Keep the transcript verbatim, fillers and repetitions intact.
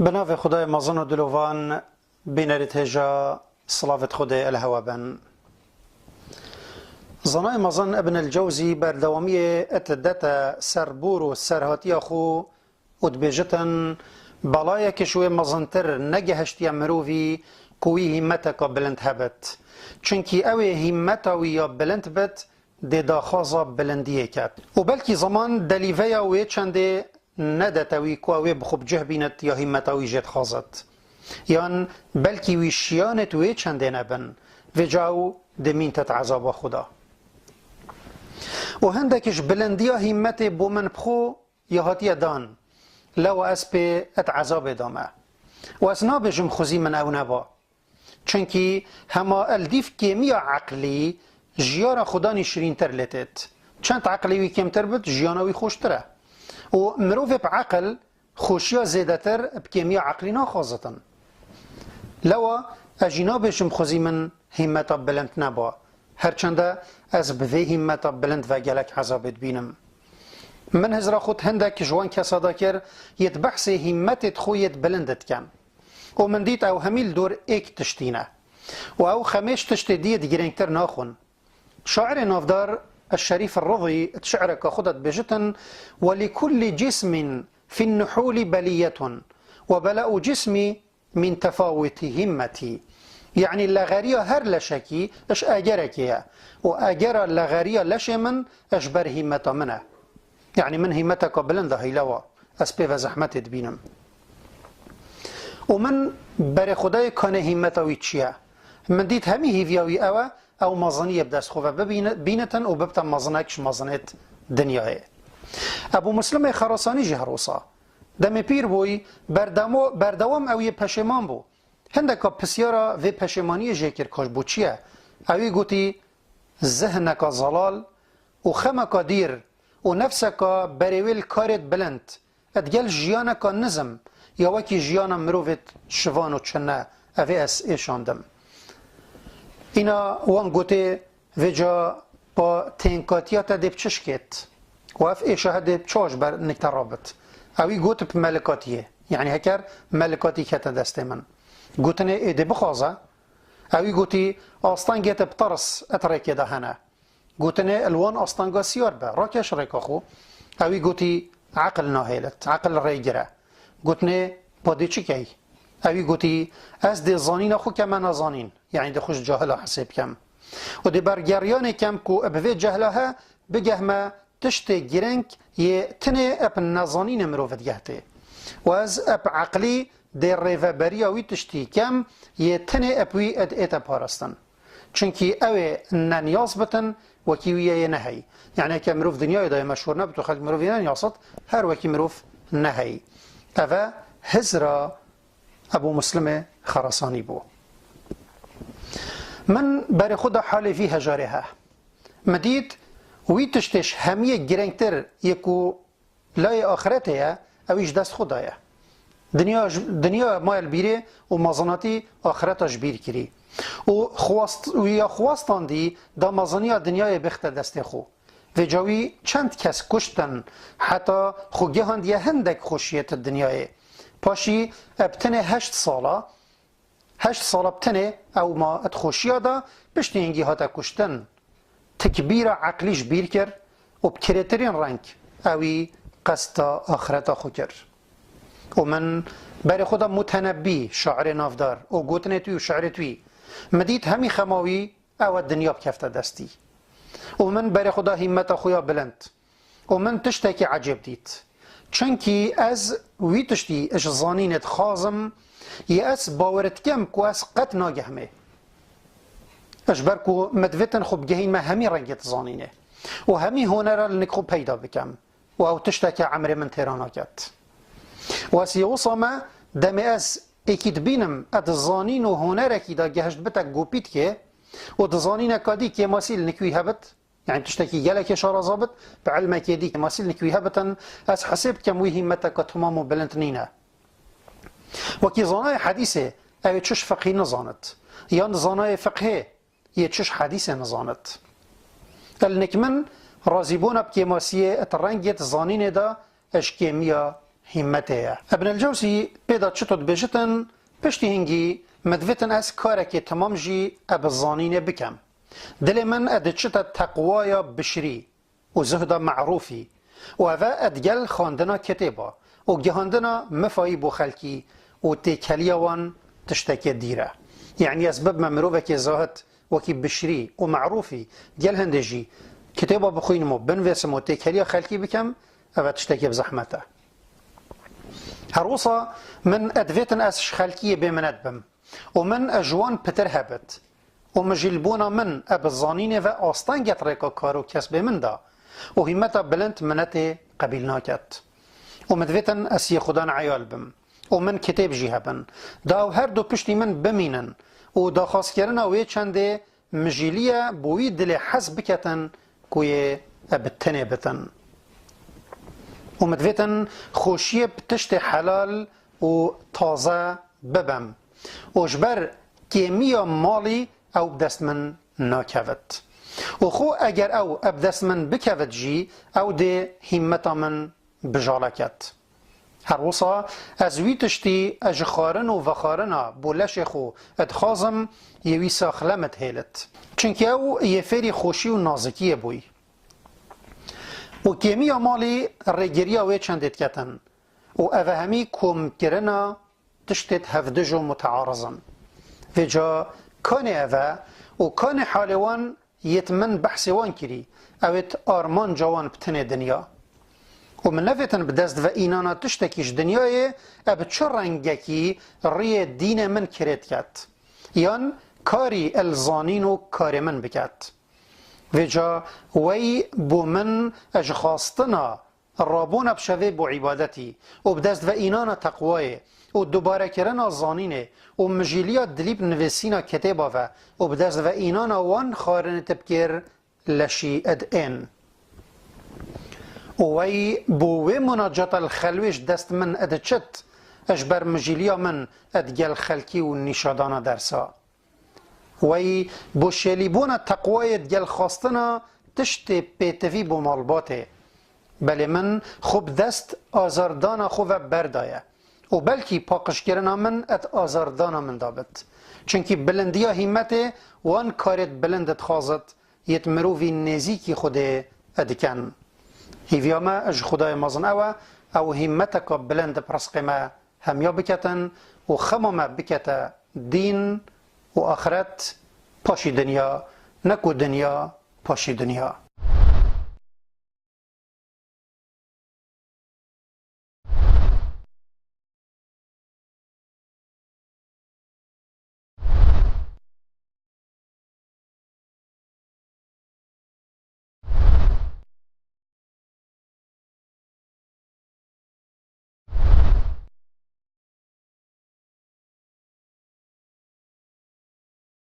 Bi navê Xwedayê mezin û dilovan, bînerêt hêja silavêt Xwedê li hewe bin. Zanayê mezin Ibn el-Cewzî berdewamiyê et dete ser bûr û serhatiya xwe û dibêjitin, belayek ji wê mezintir negehiştiye mirovî ku wî hîmmeteka bilind hebit. Çunkî ew ê hîmmeta wî ya bilind bit, dê daxwaza bilindiyê ket. Û belkî zeman delîveya wê çendê nedete wî ku ew ê bi xwe bi cih bînit ya hîmmeta wî jê dixwazit. Yan belkî wî şiyanêt wê çendê nebin, vêca ew dê mîntet ezaba xwe da. Û hindek ji bilindiya hîmmetê bo min bi xwe ya hatiye dan, lewa ez pê et ezabê dame. Û ez nabêjim xwezî min ew neba. Çunkî hema el dîv kêmiya eqlî jiyana Xudanî şirîntir lê têt. Çend eqlê wî kêmtir bit, jiyana wî xweştir e. Û mirovê bi eqil xweşiya zêdetir bi kêmiya eqlî naxwazitin. Lewa ez jî nabêjim xwezî min hîmmeta bilind neba. Her çende ez bi vê hîmmeta bilind ve gelek ezabê dibînim. Min hizra xwe hindek ji wan kesa da kir, yêt behsê hîmmetêt xwe yêt bilind dikem. Û min dît ew hemî li dor êk tiştî ne. Û ew xemêş tiştê diyê di girêngtir naxwin. Şairê navdar Eşşerîf Ridî di şi'reke xwe de dibêjitin, "Welî kullî cismin fî nuhûlî belîyetun we belaû cismî min tefawutî hîmmetî." Yanî lexeriya her leşekî ji egerekê ye û egera lexeriya leşê min ji ber hîmmeta min e. Yanî min hîmmeteka bilind e heylewa. Ez pê ve zehmetê dibînim. Û min berê xwe dayê kanê hîmmeta wî çi ye? Min dît hemî hîviya wî ew e, ew meziniyê bi dest xwe ve bibîne-, bînitin û bibite mezinek ji mezinêt dinyayê. Ebû Muslimê Xerasanî jî her wisa. Demê pîr bûyî, berdemo-, berdewam ew yê peşêman bû. Hindeka pisyara vê peşêmaniyê jê kir ka ji bo çi ye? Ewî gotî, zihneka zelal û xemeka dîr û nefseka berêwêl karêt bilind, digel jiyaneka nizm ya wekî jiyana mirovêt şivan û çine, ev ê ez êşandim. Îna wan gotê, vêca pa tênkatiya te dê bi çi şikêt? Û ev êşa he dê bi çawa ji ber nik te rabit? Ewî got bi melikatiyê. Yanî heker melikatî kete destê min. Gotinê ê dê bixwaze? Ewî gotî, astengê te bi teris et rêkê de hene. Gotinê, li wan astanga siyar be, rakeş rêka xwe. Ewî gotî, eqil nahêlit, eqil rêgir e. Gotinê, pa dê çi key? Ewî gotî, ez dê zanîna xwe keme nezanîn, yanî dê xwe ji cahila hesê bikem. Û dê bergeriyanê kem ku bi vê cehla he bigehme tiştê girêng yê tinê ep nezanînê mirov digehtê. Û ez ep eqlî dê rêveberiya wî tiştî kem yê tinê ep wî ed ête parastin. Çunkî ew ê ne niyaz bitin, wekî wî ye yê neheyî. Yanî heke mirov dinyayê de yê meşhûr nebit û xelk mirov yê ne niyaz it, her wekî mirov neheyî. Ev e hizra Ebû Muslimê Xerasanî bû. Min berê xwe da halê vî hejarê he. Min dît, wî tiştê ji hemiyê girêngtir yê ku layê axretê ye, ew î ji dest xwe daye. Dinya ji, dinya maye li bîrê û mezinatî axreta ji bîr kirî. Û xwest, wî ya xwestandî da meziniya dinyayê bixte destê xwe. Vêca wî çend kes kuştin, heta xwe gihandiye hindek xweşiyê di dinyayê. Paşî eb tenê heşt sala, heşt sala bi tenê ew ma di xweşiya de, piştî hingî hate kuştin. Tikbîra eqlî ji bîr kir û bi kirêtirîn reng ewî qesta axireta xwe kir. Û min berê xwe da Mutenebbî, şairê navdar, û gotinê tû û şiirê tû, min dît hemî xema wî ew e dinya bikefte destî. Û min berê xwe da hîmmeta xwe ya bilind. Û min tiştekî ecêb dît. Çunkî ez wî tiştî ji zanînê dixwazim, yê ez bawer dikim ku ez qet nagehmê. Ji ber ku me divêtin xwe bigehînme hemî rengê di zanînê. Û hemî honera li nik xwe peyda bikim. Û ew tişteke emrê min têra naket. Û ez yê wisa me demê ez êkî dibînim, ez di zanîn û honerekî de gehişt bite gopîtkê û di zanîneka dî kêmasî li nik wî hebit, Yanî tiştekî gelekê şaraza bit, bi ilmekê dî kêmasî li nik wî hebitin, ez hesêb dikem wî hîmmeteke temam û bilind nîne. Wekî zanayê hedîsê, ew ê çiş fiqhî nizanit. Yan zanayê fiqhê, yê çiş hedîsê nizanit. Li nik min razîbûna bi kêmasiyê di rengê di zanînê de ji kêmiya hîmmetê ye. Ibn el-Cewzî pê de çito dibêjitin, piştî hingî min divêtin ez karekê temam jî e bi zanînê bikem. Dilê min e diçite teqwaya bişirî û zuhda me'rûfî û eve e digel xwendina kitêba û gihandina mifayî bo xelkî û têkeliya wan tiştekê dîr e. Yanî ez bibime mirovekê zahid wekî bişirî û me'rûfî gel hindê jî kitêba bixwînim û binivêsim û têkeliya xelkî bikem, eve tiştekê bi zehmet e. Her wisa min e divêtin ez ji xelkiyê bêminet bim û min e ji wan pitir hebit û min jî li bona min e bi zanînê ve astengê rêka kar û kesbê min da û hîmeta bilind minetê qebîl naket. Û min divêtin ez yê Xudan eyal bim û min kitêb jî hebin. Da ew her du piştî min bimînin û daxwazkirina wê çendê mijîliye bo wî dilê hez biketin ku yê e bi tenê bitin. Û min divêtin xweşiyê bi tiştê helal û taze bibem. Û ji ber kêmiya malî ew bi dest min nakevit. Û xwe eger ew e bi dest min bikevit jî, ew dê hîmmeta min bijale ket. Her wisa ez wî tiştî e ji xwarin û vexwarina bo leşê xwe dixwazim, yê wî saxlem dihêlit. Çimkî ew yê fêrî xweşî û nazikiyê bûyî. Û kêmiya malî rêgiriya wê çendê diketin. Û eve hemî komkirina tiştêt hevdij û muteariz in. Vêca kanê eve û kanê halê wan yêt min behsê wan kirî, ewêt armanca wan bi tenê dinya. Û min nevêtin bi dest ve înana tiştekî ji dinyayê e bi çi rengekî riyê dînê min kirêt ket. Yan karî el zanîn û karê min biket. Vêca wey bo min e ji xwastina rabûna bi şevê bo îbadetî û bi dest ve înana teqwayê û dubarekirina zanînê û mijîliya dilî bi nivîsîna kitêba ve û bi dest ve înana wan xwarinê tibkir leşî ed ên. Û wey bo wê munacata li xelwê ji dest min ediçit, ji ber mijîliya min ed gel xelkî û nîşadana dersa. Wey bo şêlîbûna teqwayê digel xwestina tiştê pêtivî bo malbatê. Belê min xwe bi dest azardana xwe ve berdaye û belkî paqijkirina min et azardana min da bit. Çimkî bilindiya hîmmetê wan karêt bilind dixwazit, yêt mirovî nêzîkî Xwedê dikin. Hîviya me ji Xwedayê mezin ew e, ew hîmmeteka bilind bi rizqê me hemiya biketin û xema me bikete dîn û axiret paşî dinya, ne ku dinya paşî dinya.